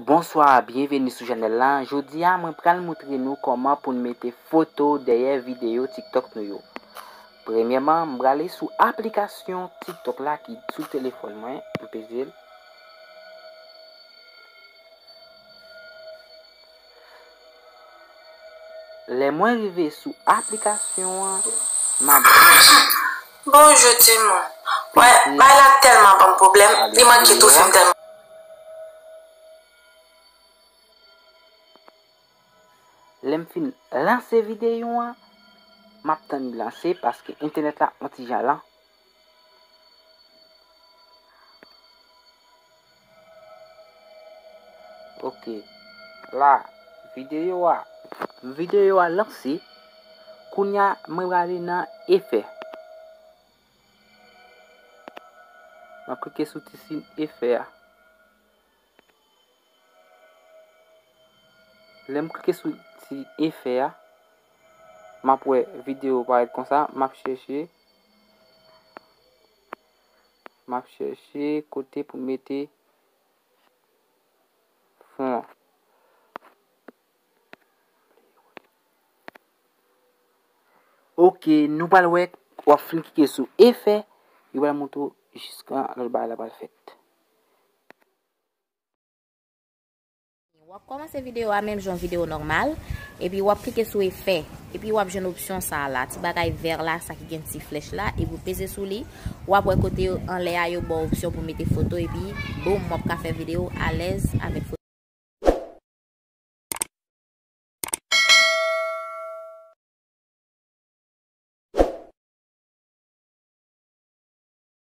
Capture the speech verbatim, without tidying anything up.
Bonswa, byenveni sou chanèl la. Jodi a, mwen pral montre nou kòman pou n mete foto dèyè videyo TikTok nou yo. Premyèman, m prale sou aplikasyon TikTok la ki sou telefòn mwen. M peze l. Lè mwen rive sou aplikasyon an, m ap... Bonjou timoun. Wè, bay la tèlman ban m pwoblèm, li manke toufe m tèlman. Lè m fin lanse videyo an, m ap tann li lanse paske entènèt la on ti jan lan. Ok. La, videyo a, videyo a lanse. Kounye a, mwen prale nan efè. Mwen klike sou ti siy efè a. Lè m klike sou ti efè a, m ap wè videyo parèt konsa, m ap chèche, m ap chèche kote pou m mete fon an. Ok, nou pral wè, w ap fin klike sou efè, yo pral montre w jiskan lòt bagay la pral fèt. W ap kòmanse videyo a menm jan yon videyo nòmal, epi w ap klike sou efè, epi w ap jwenn opsyon sa a la, ti bagay vè la, sa ki gen ti flèch la, epi w peze sou li, w ap wè kote yo anlè a, yo ba w opsyon pou mete foto, epi boum, w ap ka fè videyo alèz avèk foto.